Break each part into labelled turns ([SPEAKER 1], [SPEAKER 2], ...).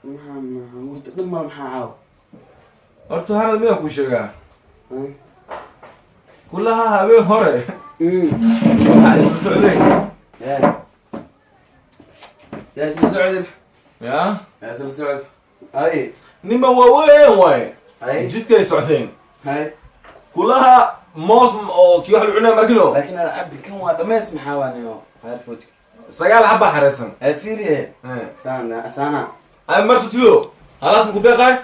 [SPEAKER 1] Maxaa maxaa hurda dhan maa, maxaa caawa?
[SPEAKER 2] Horta Hanad, miyaan kuu sheegaa? Kulaha habeen hore waxaa isla socday.
[SPEAKER 1] Yaa isla socday?
[SPEAKER 2] Ya.
[SPEAKER 1] Yaa isla socday? Ay.
[SPEAKER 2] Niman waaweyn waaye.
[SPEAKER 1] Ay.
[SPEAKER 2] Jidkay socdeen.
[SPEAKER 1] Hay.
[SPEAKER 2] Kulaha moos oo kii wax lagu cunaya markino.
[SPEAKER 1] Laakiin ada Cabdi, kan waa dhameys, maxaa waa niyo qaarfoodka?
[SPEAKER 2] 9 xabaa xareysan.
[SPEAKER 1] Ay, fiiriye. Sana sana.
[SPEAKER 2] Ay, marsatido halaas maku deeqay.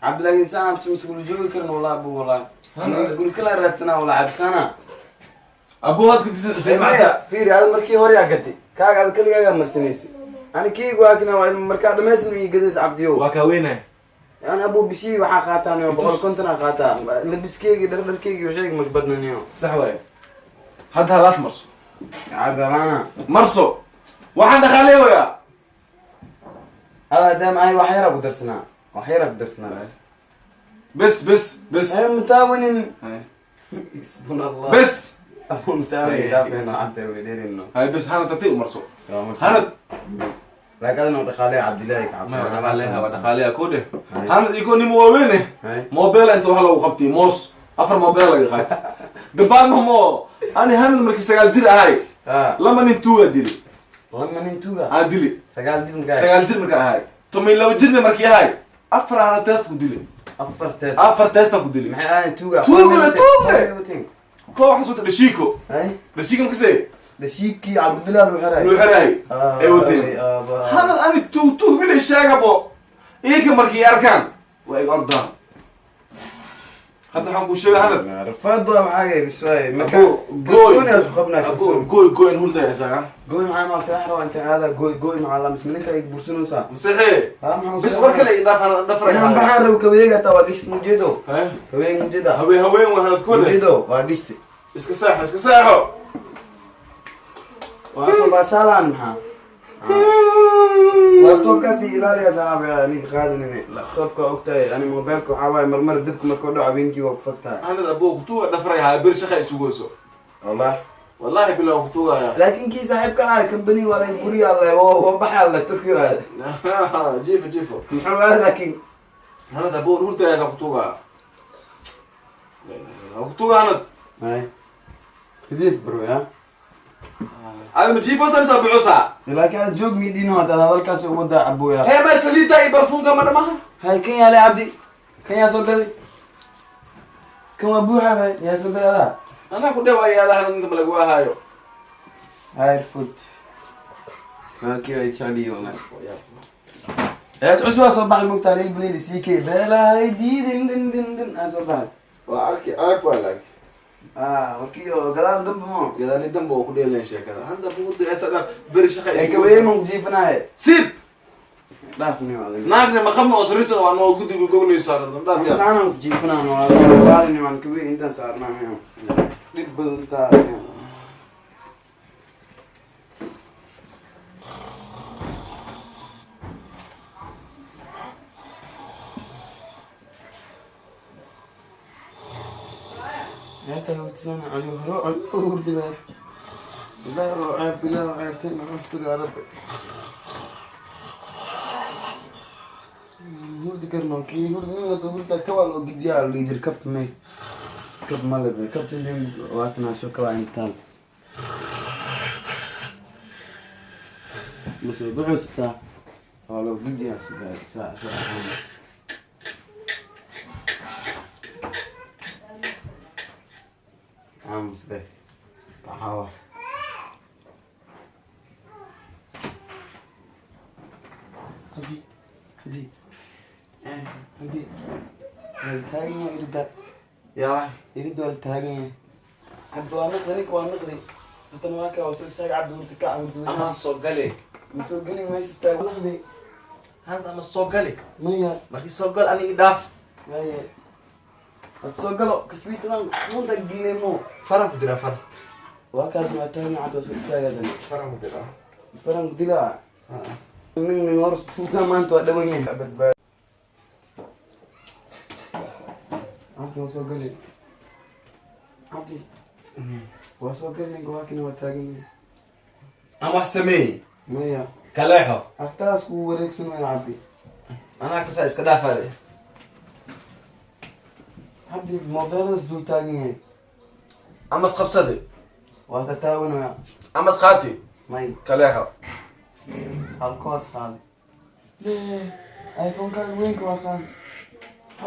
[SPEAKER 1] Cabdi, laakiin saan abti maskula joogi karin wallah, abu, wallah.
[SPEAKER 2] Hana.
[SPEAKER 1] Guri kala raadsanaa wallah, Cabdi, sana.
[SPEAKER 2] Abu, hadka
[SPEAKER 1] Maya, fiiri, ada markii hore yaa gatay kaaga, ada keligaagaa marsanaysay, ani keygu waakina waa markaa dhamaysna ii gadays, Cabdiyo.
[SPEAKER 2] Waa kaa weynay.
[SPEAKER 1] Yani abu, bishii waxaa qaataa niyo 150 aa qaataa, labiskeygi, dhardharkeygi, shayga makbadna niyo.
[SPEAKER 2] Sax waaye, hadda halaas marso.
[SPEAKER 1] Cabdalana.
[SPEAKER 2] Marso, waxaan dhaqaaley wayaa.
[SPEAKER 1] Hada daam ay wax yaraa ku darsanaa, wax yaraa ku darsanaa.
[SPEAKER 2] Bes, bes, bes.
[SPEAKER 1] Ay, mutaawinin isbun Allah.
[SPEAKER 2] Bes.
[SPEAKER 1] Abu, mutaawin dhaafeeno, Cabdi, wali dheerino.
[SPEAKER 2] Hay, bes, Hanad, tartiib u marso, Hanad.
[SPEAKER 1] Laakiin adana dhaqaaleya, Cabdillahi ka cabso.
[SPEAKER 2] Dhaqaaleha waa dhaqaaleha ko dheh. Hanad, iko nima waaweyne.
[SPEAKER 1] Hay.
[SPEAKER 2] Mobile inta wax loogu qabtay, moos afar mobile laga qaatay gabaan mamo. Ani Hanad, markii 9 jir ahay, lama nin tuuga dili.
[SPEAKER 1] Lama nin tuuga?
[SPEAKER 2] Aan dili.
[SPEAKER 1] 9 jir markaa?
[SPEAKER 2] 9 jir marka ahay, 12 jirna markii ahay, afar hana test ku dili.
[SPEAKER 1] Afar test?
[SPEAKER 2] Afar testan ku dili.
[SPEAKER 1] Maxay ahayn tuuga?
[SPEAKER 2] Tuugle, tuugle. Ko waxaa sota dhashiiko.
[SPEAKER 1] Hay.
[SPEAKER 2] Dhashiiko makasee?
[SPEAKER 1] Dhashiikii Cabdillahi lu xiray.
[SPEAKER 2] Luu xiraay ay wateen. Hanad, ani tuug tuug bilay sheegabo, iyaka markii arkaan waa iga ordaan. Hadda waxaan kuu sheegay, Hanad.
[SPEAKER 1] Rafaad waa maxaa bis waay marka.
[SPEAKER 2] Abu, gooy.
[SPEAKER 1] Kalsooni aan isku qabnaa.
[SPEAKER 2] Abu,
[SPEAKER 1] Kalsooni.
[SPEAKER 2] gooy, gooy, in hurdaya isaga.
[SPEAKER 1] Gooy maxaa maa seex rabaa intaan aadaa? Gooy, gooy maxaa la misma ninka ay bursanaysaa?
[SPEAKER 2] Masexe.
[SPEAKER 1] Ha, maxaa?
[SPEAKER 2] Bis, war kale idhaaf, Hanad, dhafray.
[SPEAKER 1] Inaan baxaan rabo, kabeega hataa waa gishti, mujeedo.
[SPEAKER 2] He?
[SPEAKER 1] Kabeega mujeeda.
[SPEAKER 2] Haween, haween waa, Hanad, kole.
[SPEAKER 1] Mujeedo waa gishti.
[SPEAKER 2] Iska seexo, iska seexo.
[SPEAKER 1] Waa soo baashaalaan, maxaa laptopkaasi ilaaliya saxaabiga, ninka qaadinine laptopka ogtahay. Ani mobilka waxaa waaye marmar dabka markuu dhaco habeenkii waa ku fagtaa.
[SPEAKER 2] Hanad, abo, kutuuga dhafray haa, beri shaqa isugeyso.
[SPEAKER 1] Wallah.
[SPEAKER 2] Wallahi bila kutuugaya.
[SPEAKER 1] Laakiin kii saaxiibka ahay kambani waa laga guriya alle waa baxay alle Turkiga aad.
[SPEAKER 2] Jiifo, jiifo.
[SPEAKER 1] Muxuu aad laakiin?
[SPEAKER 2] Hanad, abo, hurdaya kutuuga, kutuuga, Hanad.
[SPEAKER 1] Hay, jiif bro ya.
[SPEAKER 2] Ada ma jiifo samsa bucusa?
[SPEAKER 1] Laakiin aad joog miidhino hadda hadalkaasi uwada caboya.
[SPEAKER 2] Hee, ma saliida iyo barfuunka ma dhamaha?
[SPEAKER 1] Hay, kan yaale Cabdi, kan yaa soo gaday? Kan waa buuxa bay, yaa soo gaday adaa?
[SPEAKER 2] Anaa ku dhew ayaala, Hanad, inta ma lagu ahaayo.
[SPEAKER 1] Hay, food kii ay jeceliyi wallahi. Hees cusub waa soo baxay, mogtaa lil blady ck beelahay diidin dhin dhin dhin aa soo baxay.
[SPEAKER 2] Waa arki aag waa laag.
[SPEAKER 1] Ah, warkii oo gadaal dambe mo.
[SPEAKER 2] Gadaali dambe oo ku dheelayn sheekada handa bugu dayasa dhaaf, beri shaqa.
[SPEAKER 1] Ee, kabeeye ku jiifanaye.
[SPEAKER 2] Siib.
[SPEAKER 1] Dhaaf niyo adiga.
[SPEAKER 2] Naagna ma qabno oo sariirta waa noo guddiga gognayso, dhaaf yaa.
[SPEAKER 1] Saanaan ku jiifanaan waalini, waan kabeeye intaan saarnaa niyo dhib badan taa niyo. Inta hurtisana ayo horo ayo hurdi baa. Ilaahu ceeb, Ilaahu ceebtay maxaa ya Rabbi. Hurdi karno kii hurdi nin wada hurda kawal oo gidiyaa la jir kabta may kab male bay kabta intii waatana soo kala intaan masoo buxusta waa loo gidiyaa sugaa saa saa. Aamus dheh, maxaa wa Cabdi, Cabdi, Cabdi, waa la taagan yahay irida.
[SPEAKER 2] Yaa.
[SPEAKER 1] Irida waa la taagan yahay, Cabdi, waa naqdi ninka, waa naqdi haddana waa kaa waa soo istaagay. Cabdi, hurti kac, hurdi.
[SPEAKER 2] Ama soo gale.
[SPEAKER 1] Ma soo gelin, meesha istaag, naqdi.
[SPEAKER 2] Hanad, ama soo gale.
[SPEAKER 1] Maya.
[SPEAKER 2] Markii soo gal, aniga dhaaf.
[SPEAKER 1] Maya, had soo galo kashwiitadan munta gelimo.
[SPEAKER 2] Faran ku diraa, far.
[SPEAKER 1] Waa kaas, waa taagan Cabdi, waa soo istaagay haddana.
[SPEAKER 2] Faran ku diraa.
[SPEAKER 1] Faran dilaa nin nin hor tuuga maanta waa dhawan yahay badbaad. Cabdi, waa soo gali. Cabdi, waa soo gali ninka, waa kina, waa taagan yahay.
[SPEAKER 2] Ama wax sameey.
[SPEAKER 1] Maya.
[SPEAKER 2] Kaleexo.
[SPEAKER 1] Agtaas kuu wareegsan waya, Cabdi.
[SPEAKER 2] Anaa kasaa, iska dhaafaade.
[SPEAKER 1] Cabdi, mobeelas dul taagan yahay.
[SPEAKER 2] Amas qabsade.
[SPEAKER 1] Waa tataawanaya.
[SPEAKER 2] Amas qaati.
[SPEAKER 1] May.
[SPEAKER 2] Kaleexo.
[SPEAKER 1] Halkoos qaaday iPhone-kaaga weynka waa qaaday.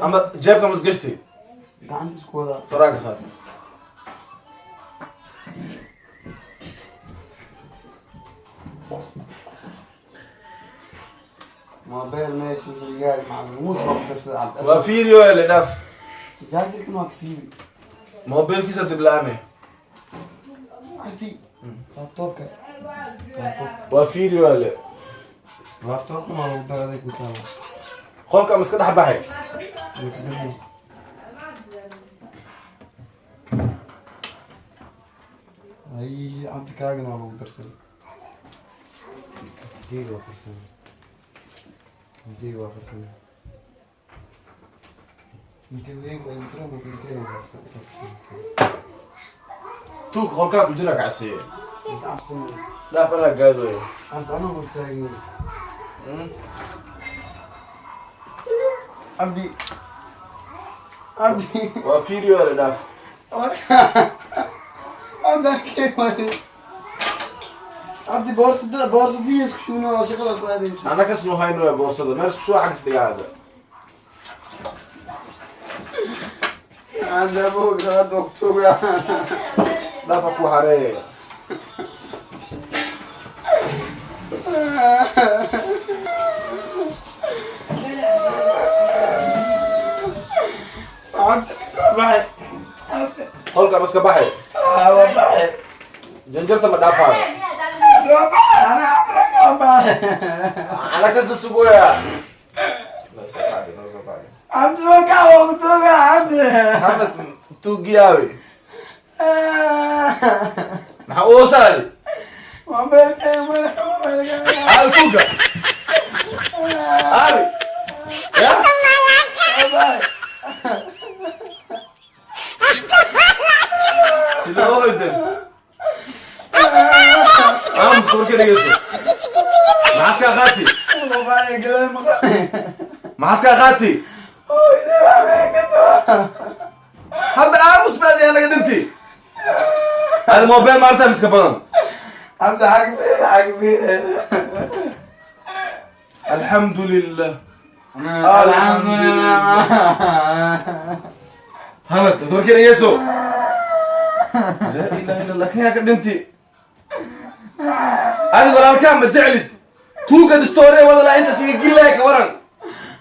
[SPEAKER 2] Ama jeebka mas gashti?
[SPEAKER 1] Gacanta isku wadaa.
[SPEAKER 2] Faraanka qaad.
[SPEAKER 1] Mobile meesha wuxuu yaali macluumuud baa ku darsada, Cabdi.
[SPEAKER 2] Waa fiiriyo le, dhaaf.
[SPEAKER 1] Jaajarkan waa kasiibi.
[SPEAKER 2] Mobilkiisa dib la-aane.
[SPEAKER 1] Cabdi, laptopka, laptop.
[SPEAKER 2] Waa fiiriyo le.
[SPEAKER 1] Laptopka maa lagu daraday ku taala.
[SPEAKER 2] Qolka ama iska dhex baxay.
[SPEAKER 1] Way ku dhexeen. Ay Cabdi, kaagana waa lagu darsaday. Diig waa farsamay, diig waa farsamay. Intee weyn waa intro mobilkeena haysta.
[SPEAKER 2] Tuug qolkaa ku jira ka cabsiye.
[SPEAKER 1] Inta cabsanay.
[SPEAKER 2] Dhaaf, anaa gaadooyo.
[SPEAKER 1] Anta anuu hortaagay. Cabdi, Cabdi.
[SPEAKER 2] Waa fiiriyo le, dhaaf.
[SPEAKER 1] Cabdi, arkay waaye. Cabdi, boorsada, boorsadii isku shuuna oo shaqada ku aadaysa.
[SPEAKER 2] Ana kas noo hayno boorsada meel isku soo xagas dhigaada.
[SPEAKER 1] Cabdi, aboog hadda ogtooga.
[SPEAKER 2] Dhaafa ku hareeya.
[SPEAKER 1] Cabdi, baxay.
[SPEAKER 2] Qolka ama iska baxay.
[SPEAKER 1] Waa baxay.
[SPEAKER 2] Janjarta ma dhaafaayo.
[SPEAKER 1] Waa baxay, ana waa baxay.
[SPEAKER 2] Ana kas la sugooya.
[SPEAKER 1] Cabdi, waa kaa ogtooga, Cabdi.
[SPEAKER 2] Maxamed, tuugiyaawe maxaa u hoosaadi?
[SPEAKER 1] Mobilkayga, mobilkayga.
[SPEAKER 2] Aabi tuuga, aabi ya.
[SPEAKER 1] Waa baxay.
[SPEAKER 2] Sida oyden aamus, warka dhegeyso. Maxaas kaa qaati?
[SPEAKER 1] Waa baxay, gadaal maqan.
[SPEAKER 2] Maxaas kaa qaati?
[SPEAKER 1] Hooyadii baa meegato.
[SPEAKER 2] Hadda aamus baad yaa naga dhinti. Hada mobile maarta miska badan.
[SPEAKER 1] Cabdi, xag fiir, xag fiir.
[SPEAKER 2] Alxamdulilah.
[SPEAKER 1] Alxamdulilah.
[SPEAKER 2] Hanad, warka dhegeyso. Laa ilaha illa Allah, kan yaa ka dhinti? Adi walaalkaa ma jeclid tuuga distoore wada laa intaas iga gillaay, ka waran?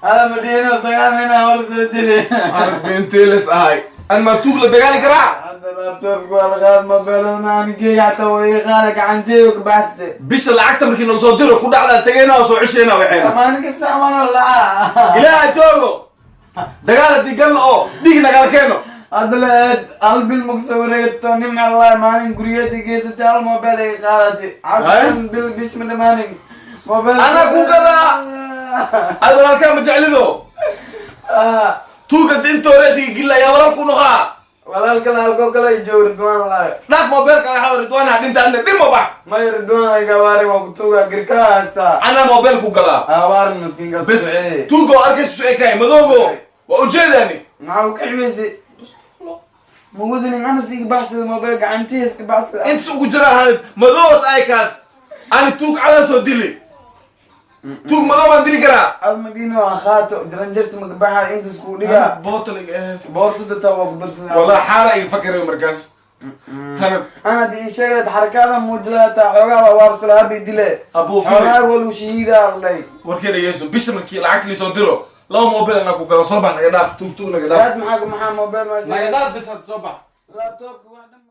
[SPEAKER 1] Hada madiino sagaal nin aa hor soo dili.
[SPEAKER 2] Arbenteles ahay, an maa tuug la dagaali karaa?
[SPEAKER 1] Hadda laptopka waa la qaad, mobeelada anigeyga xataa waa ii qaada, gacanteyga ka baxsate.
[SPEAKER 2] Bisha lacagta markii nala soo diro ku dhacdaa tegayna oo soo ceshayna waxayna.
[SPEAKER 1] Maalin kasta amano lacaa.
[SPEAKER 2] Ilaaha joogo, dagaal haddii galna oo dhiig nagala keeno.
[SPEAKER 1] Hadda la eed hal bil maku soo wareegto, nimca Allah, maalin guriyada geysatay hal mobile ay qaadatay. Cabdan, bil bish ma dhamaanin mobile.
[SPEAKER 2] Anaa ku gadaa. Ad walaalkaa ma jeclido? Tuuga intoore isiga gilla yaa walaal ku noqaa?
[SPEAKER 1] Walaal kale halkoo kale ay joogo, Ridwaan lahay.
[SPEAKER 2] Dhaaf mobilka waxaa Ridwaan ha dhinta, adna dhimo bax.
[SPEAKER 1] May, Ridwaan ay gawaari waa ku tuuga girkaa haystaa.
[SPEAKER 2] Anaa mobil ku gadaa.
[SPEAKER 1] Awaarin miskiinkaas.
[SPEAKER 2] Bes.
[SPEAKER 1] Duceeye.
[SPEAKER 2] Tuuga oo arkaysa su ekaay madoogo waa ujeedaani.
[SPEAKER 1] Maxaa u kaximaysa? Ma wadanin, anas iga baxsada mobile, gacantiisa iska baxsada.
[SPEAKER 2] Intas ugu jira ahanid madoos ay kaas ani tuug cadan soo dili, tuug madoo baan dili karaa.
[SPEAKER 1] Ad madina waa qaato, jaranjarta makabaxa, intas ku dhigaa.
[SPEAKER 2] Bootal iga ahayd.
[SPEAKER 1] Boorsada taa waa ku darsada.
[SPEAKER 2] Wallahi xaara iga fakarayo markaas, hanad.
[SPEAKER 1] Ana hadii ii sheegay xarakaada muujilata xoogaa waa waarsala bay dile.
[SPEAKER 2] Abuu
[SPEAKER 1] xoogaa walu shahiida lay.
[SPEAKER 2] Warkii dhegeyso, bisha markii lacag liisoo diro laba mobil anaa ku gado. Soo bax, naga dhaaf tuug, tuug naga dhaaf.
[SPEAKER 1] Aad maxaa mobile ma
[SPEAKER 2] Naga dhaaf, bis hadda soo bax.
[SPEAKER 1] Laptopka waa dhan.